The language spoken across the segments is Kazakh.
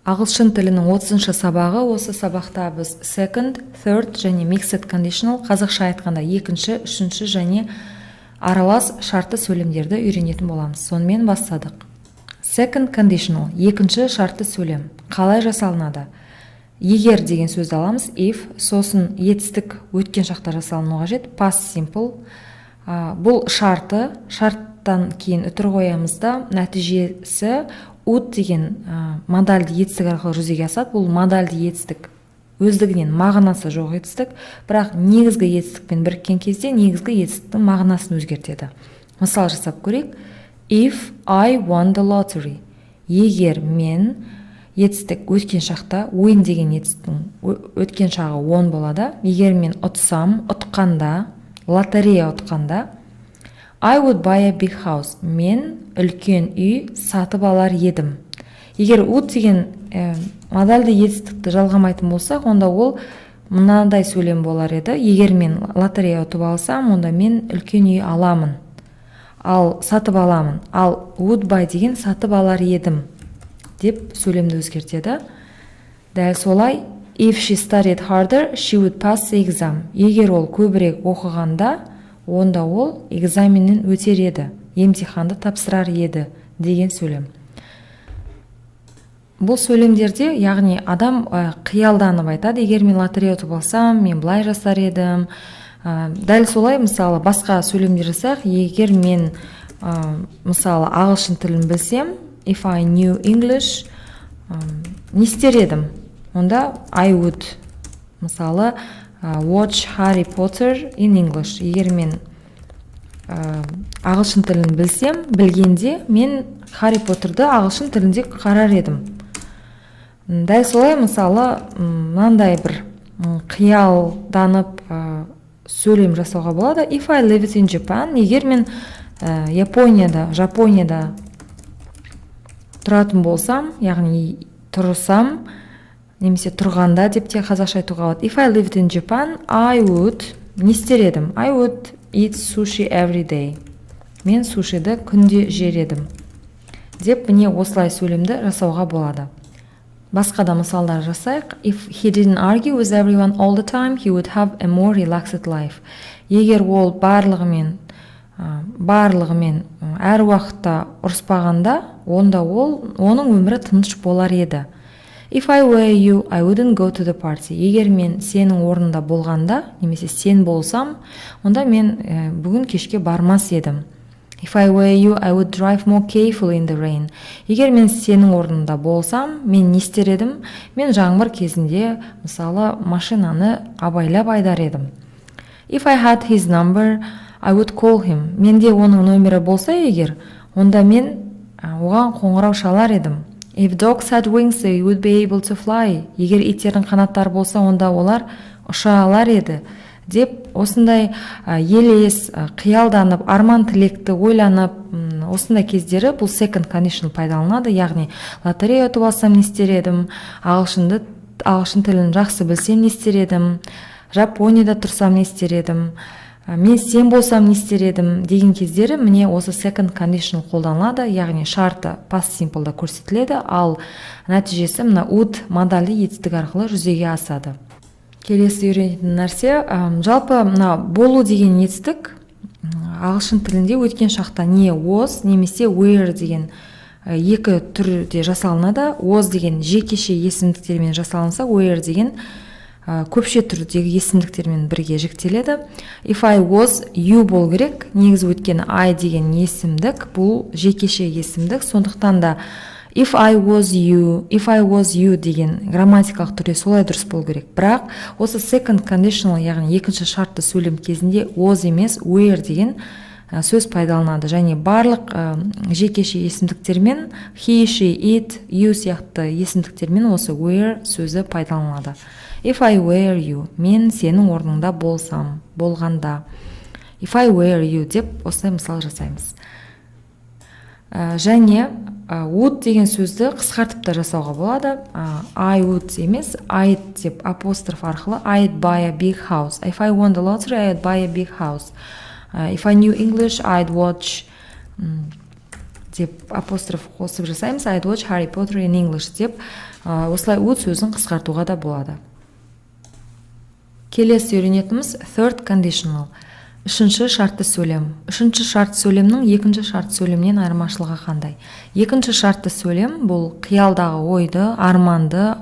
Ағылшын тілінің 30-шы сабағы. Осы сабақта біз second, third және mixed conditional, қазақша айтқанда, екінші, үшінші және аралас шартты сөйлемдерді үйренетін боламыз. Сонымен, бастадық. Second conditional, екінші шартты сөйлем қалай жасалынады? Егер деген сөзді аламыз, if, сосын етістік өткен шақта жасалынуы қажет, past simple. Бұл шарты, шарттан кейін үтір қоямыз да, нәтижесі would деген модальды етістік арқылы жүзеге асады. Бұл модальды етістік өздігінен мағынасы жоқ етістік, бірақ негізгі етістікпен біріккен кезде негізгі етістіктің мағынасын өзгертеді. Мысал жасап көрейік. If I won the lottery, егер мен, етістік өткен шақта, win деген етістіктің өткен шағы won болады, егер мен ұтсам, ұтқанда, лотерея ұтқанда, I would buy a big house, мен үлкен үй сатып алар едім. Егер would деген модальды етістікті жалғамайтын болсақ, онда ол мынандай сөйлем болар еді: егер мен лотерея ұтып алсам, онда мен үлкен үй аламын, ал сатып аламын. Ал would buy деген сатып алар едім деп сөйлемді өзгертеді. Дәл солай, if she studied harder, she would pass the exam, егер ол көбірек оқығанда, онда ол экзаменнен өтер еді, емтиханды тапсырар еді деген сөйлем. Бұл сөйлемдерде, яғни, адам қиялданып айтады: егер мен лотерея ұтып алсам, мен былай жасар едім. Дәл солай, мысалы, басқа сөйлемдер жасайық. Егер мен, мысалы, ағылшын тілін білсем, if I knew English, не істер едім? Онда I would, мысалы, watch Harry Potter in English. Егер мен ағылшын тілін білсем, білгенде, мен Харри Поттерді ағылшын тілінде қарар едім. Дәл солай, мысалы, мынандай бір қиялданып сөйлем жасауға болады. If I lived in Japan, егер мен Японияда, Жапонияда тұратын болсам, яғни тұрсам немесе тұрғанда деп те қазақша айтуға болады. If I lived in Japan, I would, не істер едім? I would eat sushi every day, мен сушиді күнде жер едім деп, міне, осылай сөйлемді жасауға болады. Басқа да мысалдар жасайық. If he didn't argue with everyone all the time, he would have a more relaxed life. Егер ол барлығымен әр уақытта ұрыспағанда, онда ол оның өмірі тыныш болар еді. If I were you, I wouldn't go to the party. Егер мен сенің орнында болғанда немесе сен болсам, онда мен бүгін кешке бармас едім. If I were you, I would drive more carefully in the rain. Егер мен сенің орнында болсам, мен не істер едім? Мен жаңбыр кезінде, мысалы, машинаны абайлап айдар едім. If I had his number, I would call him. Менде оның номері болса егер, онда мен оған қоңырау шалар едім. If dogs had wings, they would be able to fly. Егер иттердің қанаттары болса, онда олар ұша алар еді деп, осындай елес, қиялданып, арман тілекті ойланып, осындай кездері бұл second conditional пайдаланады. Яғни, лотерея ұтып алсам, не істер едім, ағылшын тілін жақсы білсем, не істер едім, Жапонияда тұрсам, не істер едім, мен сен болсам, не істер едім деген кездері, міне, осы second conditional қолданылады. Яғни шарты past simple-да көрсетіледі, ал нәтижесі мына would модальды етістік арқылы жүзеге асады. Келесі үйренетін нәрсе, жалпы мына болу деген етістік ағылшын тілінде өткен шақта не was немесе were деген екі түрде жасалынады. Was деген жекеше есімдіктермен жасалынса, were деген көпше түрдегі есімдіктермен бірге жіктеледі. If I was you болу керек негізі, өйткені I деген есімдік, бұл жекеше есімдік. Сондықтан да if I was you, if I was you деген грамматикалық түрде солай дұрыс болу керек. Бірақ осы second conditional, яғни екінші шартты сөйлем кезінде was емес, were деген сөз пайдаланады және барлық жекеше есімдіктермен, he, she, it, you сияқты есімдіктермен осы were сөзі пайдаланылады. If I were you, мен сенің орныңда болсам, болғанда, if I were you деп осылай мысал жасаймыз. Және would деген сөзді қысқартып та жасауға болады. I would емес, I'd деп, апостроф арқылы. I'd buy a big house. If I won the lottery, I'd buy a big house. If I knew English, I'd watch Деп апостроф қосып жасаймыз. "I'd watch Harry Potter in English" деп, осылай would сөзін қысқартуға да болады. Келесі үйренетініміз third conditional, үшінші шартты сөйлем. Үшінші шартты сөйлемнің екінші шартты сөйлемнен айырмашылығы қандай? Екінші шартты сөйлем бұл қиялдағы ойды, арманды,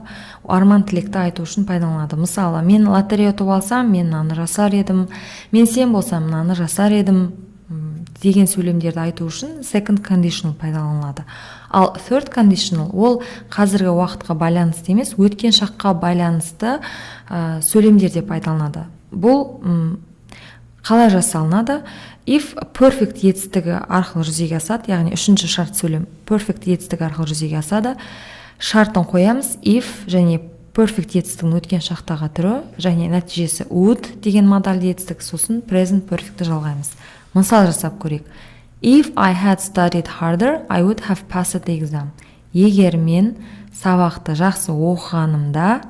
арман тілекті айту үшін пайдаланады. Мысалы, мен лотерея ұтып алсам, мен мынаны жасар едім, мен сен болсам, мынаны жасар едім деген сөйлемдерді айту үшін second conditional пайдаланылады. Ал third conditional ол қазіргі уақытқа байланысты емес, өткен шаққа байланысты сөйлемдерде пайдаланады. Бұл қалай жасалынады? If perfect етістігі арқылы жүзеге асады, яғни үшінші шарт сөйлем perfect етістігі арқылы жүзеге асады. Шартын қоямыз, if және perfect етістігінің өткен шақтағы түрі және нәтижесі would деген модальды етістік, сосын present perfectті жалғаймыз. Мысал жасап көрейік. If I had studied harder, I would have passed the exam. Егер мен сабақты жақсы оқығанымда,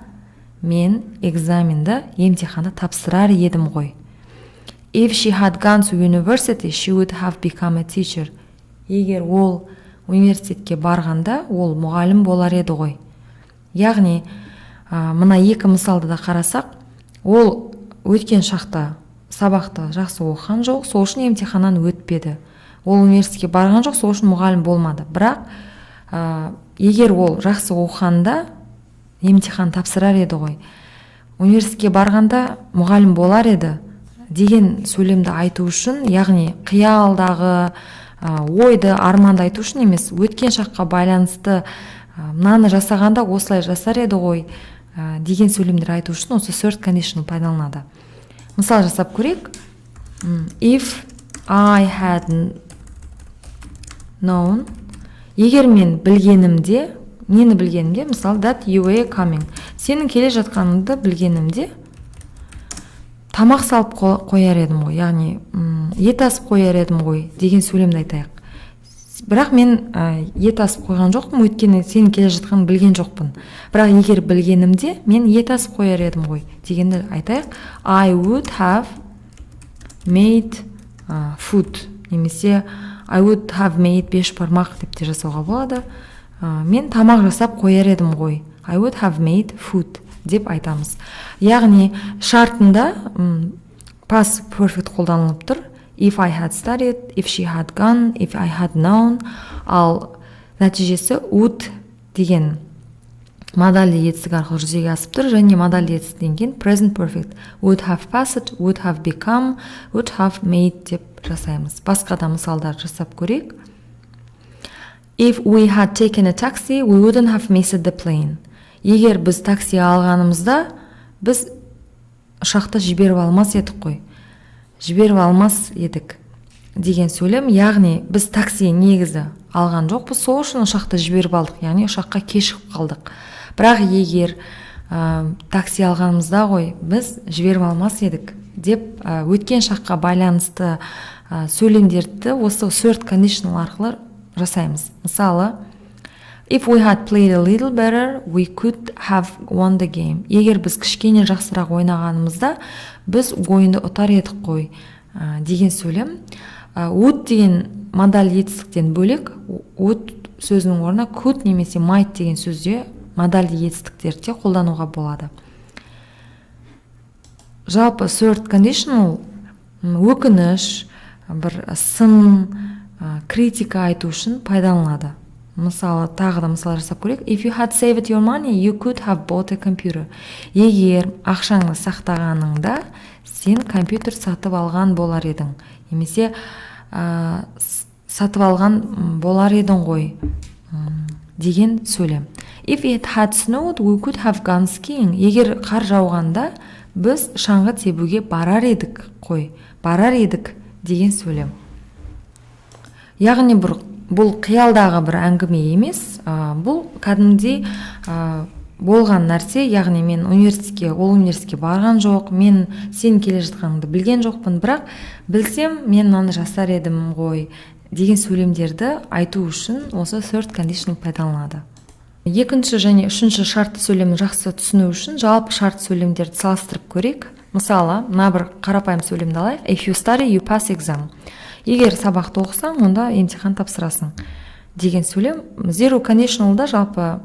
мен экзаменді, емтиханды тапсырар едім ғой. If she had gone to university, she would have become a teacher. Егер ол университетке барғанда, ол мұғалім болар еді ғой. Яғни мына екі мысалды да қарасақ, ол өткен шақта сабақты жақсы оқыған жоқ, сол үшін емтиханнан өтпеді. Ол университетке барған жоқ, сол үшін мұғалім болмады. Бірақ егер ол жақсы оқығанда, емтихан тапсырар еді ғой, университетке барғанда, мұғалім болар еді деген сөйлемді айту үшін, яғни қиялдағы ойды, арманды айту үшін емес, өткен шаққа байланысты мынаны жасағанда, осылай жасар еді ғой деген сөйлемдер айту үшін осы third conditional пайдаланады. Мысал жасап көрейік. If I had known, егер мен білгенімде. Нені білгенімде? Мысалы, that you were coming, сенің келе жатқаныңды білгенімде, тамақ салып қояр едім ғой, яғни ет асып қояр едім ғой деген сөйлемді айтайық. Бірақ мен ет асып қойған жоқпын, өйткені сенің келе жатқаныңды білген жоқпын. Бірақ егер білгенімде, мен ет асып қояр едім ғой дегенді айтайық. I would have made food немесе I would have made бешбармақ деп те жасауға болады. Мен тамақ жасап қояр едім ғой. I would have made food деп айтамыз. Яғни шартында past perfect қолданылып тұр: if I had studied, if she had gone, if I had known. Ал нәтижесі would деген модальды етістік арқылы жүзеге асып тұр және модальды етістіктен кейін present perfect, would have passed, would have become, would have made деп жасаймыз. Басқа да мысалдар жасап көрейік. If we had taken a taxi, we wouldn't have missed the plane. Егер біз такси алғанымызда, біз ұшақты жіберіп алмас едік қой, жіберіп алмас едік деген сөйлем. Яғни біз такси негізі алған жоқпыз, сол үшін ұшақты жіберіп алдық, яғни ұшаққа кешігіп қалдық. Бірақ егер такси алғанымызда ғой, біз жіберіп алмас едік деп, өткен шаққа байланысты сөйлемдерді осы third conditional арқылы жасаймыз. Мысалы, if we had played a little better, we could have won the game. Егер біз кішкене жақсырақ ойнағанымызда, біз ойынды ұтар едік қой деген сөйлем. Would деген модаль етістіктен бөлек, would сөзінің орнына could немесе might деген сөзде, модальды етістіктерді де қолдануға болады. Жалпы third conditional өкініш, бір сын, критика айту үшін пайдаланылады. Мысалы, тағы да мысал жасап көрейік. If you had saved your money, you could have bought a computer. Егер ақшаңды сақтағаныңда, сен компьютер сатып алған болар едің немесе сатып алған болар едің ғой деген сөйлем. If it had snowed, we could have gone skiing. Егер қар жауғанда, біз шаңғы тебуге барар едік қой, барар едік деген сөйлем. Яғни бір бұл қиялдағы бір әңгіме емес, бұл кәдімгідей болған нәрсе. Яғни мен университетке, ол университетке барған жоқ, мен сен келе жатқаныңды білген жоқпын, бірақ білсем, мен мынаны жасар едім ғой деген сөйлемдерді айту үшін осы third conditional пайдаланады. Екінші және үшінші шартты сөйлемді жақсы түсіну үшін жалпы шартты сөйлемдерді салыстырып көрейік. Мысалы, мына бір қарапайым сөйлемді алайық: If you study, you pass exam. Егер сабақты оқысаң, онда емтихан тапсырасың. Деген сөйлем. Zero conditionalда жалпы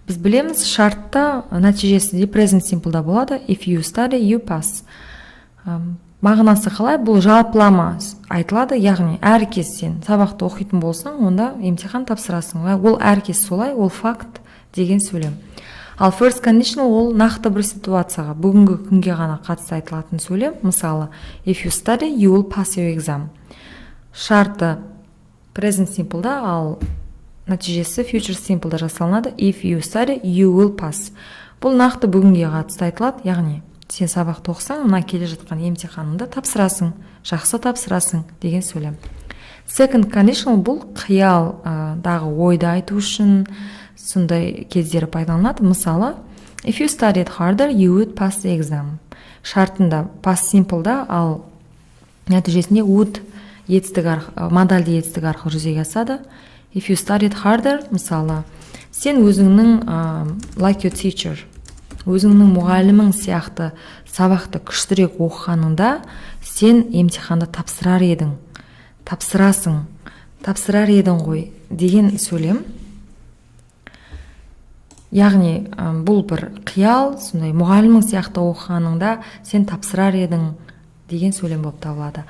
біз білеміз, шартта нәтижесі де present simple'да болады: if you study, you pass. Мағынасы қалай? Бұл жалпылама айтылады, яғни әркез сен сабақты оқитын болсаң, онда емтихан тапсырасың. Ол әркез солай, ол факт деген сөйлем. Ал first conditional ол нақты бір ситуацияға, бүгінгі күнге ғана қатысты айтылатын сөйлем. Мысалы, if you study, you will pass your exam. Шарты present simple'да, ал нәтижесі future simple'да жасалынады: if you study, you will pass. Бұл нақты бүгінге қатысты айтылады, яғни сен сабақты оқысаң, мына келе жатқан емтиханыңды тапсырасың, жақсы тапсырасың деген сөйлем. Second conditional бұл қиялдағы ойды айту үшін сондай кездері пайдаланады. Мысалы, if you studied harder, you would pass the exam. Шартында past simple'да, ал нәтижесінде would етістік, модальды етістік арқылы жүзеге асады: if you studied harder. Мысалы, сен өзіңнің like your teacher, өзіңнің мұғалімің сияқты сабақты күштірек оқығаныңда, сен емтиханды тапсырар едің, тапсырасың, тапсырар едің ғой деген сөйлем. Яғни бұл бір қиял, сондай мұғалімің сияқты оқығаныңда, сен тапсырар едің деген сөйлем болып табылады.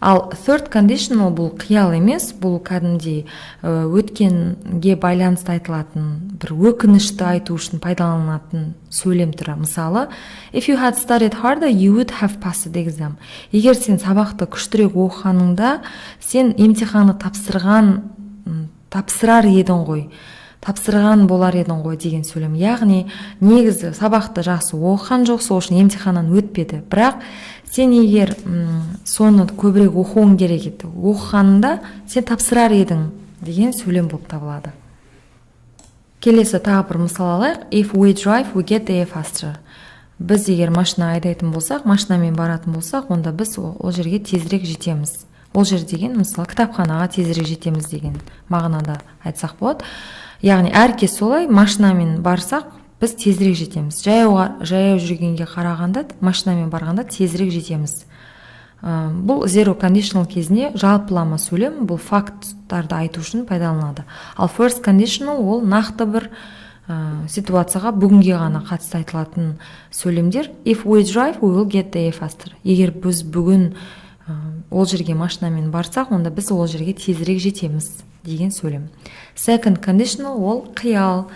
Ал third conditional бұл қиял емес, бұл кәдімгідей өткенге байланысты айтылатын, бір өкінішті айту үшін пайдаланылатын сөйлем түрі. Мысалы, if you had studied harder, you would have passed the exam. Егер сен сабақты күштірек оқығаныңда, сен емтиханды тапсырған, тапсырар едің ғой, тапсырған болар едің ғой деген сөйлем. Яғни негізі сабақты жақсы оқыған жоқ, сол үшін емтиханнан өтпеді, бірақ сен егер соны көбірек оқуың керек еді, оқығаныңда, сен тапсырар едің деген сөйлем болып табылады. Келесі тағы бір мысал алайық. If we drive, we get there faster. Біз егер машина айдайтын болсақ, машинамен баратын болсақ, онда біз ол жерге тезірек жетеміз. Ол жер деген, мысалы, кітапханаға тезірек жетеміз деген мағынада айтсақ болады. Яғни әркез солай, машинамен барсақ, біз тезірек жетеміз. Жаяу жүргенге қарағанда, машинамен барғанда тезірек жетеміз. Бұл zero conditional кезінде жалпылама сөйлем, бұл факттарды айту үшін пайдаланылады. Ал first conditional ол нақты бір ситуацияға, бүгінге ғана қатысты айтылатын сөйлемдер: if we drive, we will get there faster. Егер біз бүгін ол жерге машинамен барсақ, онда біз ол жерге тезірек жетеміз деген сөйлем. Second conditional ол қиял: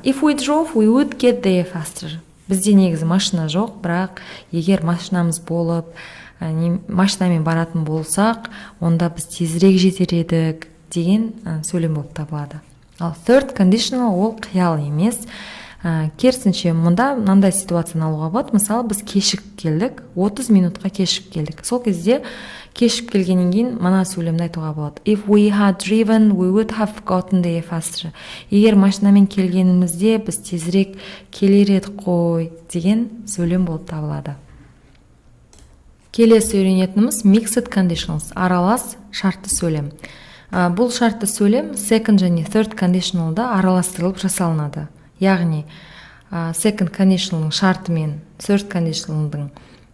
if we drove, we would get there faster. Бізде негізі машина жоқ, бірақ егер машинамыз болып, машинамен баратын болсақ, онда біз тезірек жетер едік деген сөйлем болып табылады. Ал third conditional ол қиял емес, керісінше, мұнда мынандай ситуацияны алуға болады. Мысалы, біз кешігіп келдік, 30 минутқа кешігіп келдік. Сол кезде кешігіп келгеннен кейін мына сөйлемді айтуға болады: if we had driven, we would have gotten there faster. Егер машинамен келгенімізде, біз тезірек келер едік қой деген сөйлем болып табылады. Келесі үйренетініміз mixed conditionals, аралас шартты сөйлем. Бұл шартты сөйлем second және third conditionalда араластырылып жасалынады, яғни second conditionalдың шарты мен third conditionalдың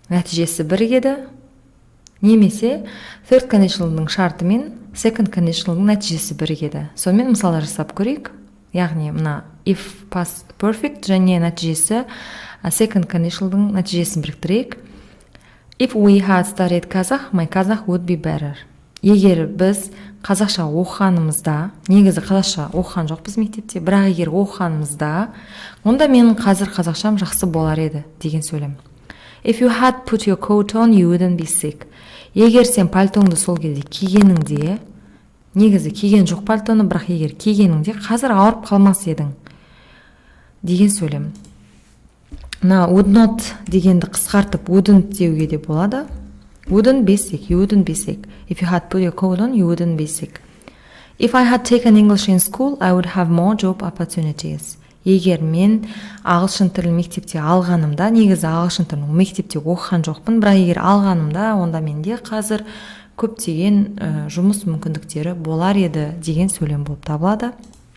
нәтижесі бірігеді немесе third conditionalдың шарты мен second conditionalдың нәтижесі бірігеді. Сонымен, мысалдар жасап көрейік. Яғни мына if past perfect және нәтижесі, second conditionalдың нәтижесін біріктірейік. If we had studied Kazakh, my Kazakh would be better. Егер біз қазақша оқығанымызда, негізі қазақша оқыған жоқпыз мектепте, бірақ егер оқығанымызда, онда менің қазір қазақшам жақсы болар еді деген сөйлем. If you had put your coat on, you wouldn't be sick. Егер сен пальтоңды сол кезде кигеніңде, негізі киген жоқ пальтоны, бірақ егер кигеніңде, қазір ауырып қалмас едің деген сөйлем. Мына would not дегенді қысқартып, wouldn't деуге де болады: wouldn't be sick, you wouldn't be sick. If you had put your coat on, you wouldn't be sick. If I had taken English in school, I would have more job opportunities. Егер мен ағылшын тілін мектепте алғанымда, негізі ағылшын тілін мектепте оқыған жоқпын, бірақ егер алғанымда, онда менде қазір көптеген жұмыс мүмкіндіктері болар еді деген сөйлем болып табылады.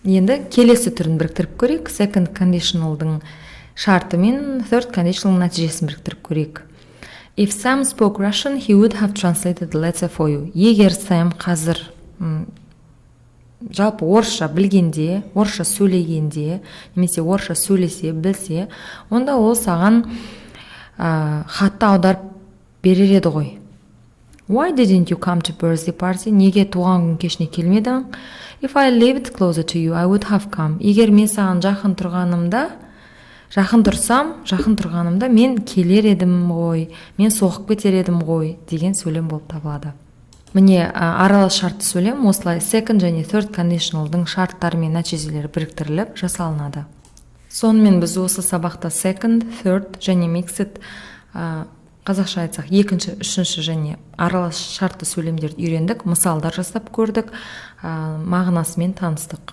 Енді келесі түрін біріктіріп көрейік. Second conditionalдың шарты мен third conditional нәтижесін біріктіріп көрейік. If Sam spoke Russian, he would have translated the letter for you. Егер Сэм қазір жалпы орысша білгенде, орысша сөйлегенде немесе орысша сөйлесе білсе, онда ол саған хатты аударып берер еді ғой. Why didn't you come to birthday party? Неге туған күн кешіне келмедің? If I lived closer to you, I would have come. Егер мен саған жақын тұрғанымда, жақын тұрсам, жақын тұрғанымда мен келер едім ғой, мен соғып кетер едім ғой деген сөйлем болып табылады. Міне, аралас шартты сөйлем осылай second және third conditionalдың шарттары мен нәтижелері біріктіріліп жасалынады. Сонымен, біз осы сабақта second, third және mixed, қазақша айтсақ, екінші, үшінші және аралас шартты сөйлемдерді үйрендік, мысалдар жасап көрдік, мағынасымен таныстық.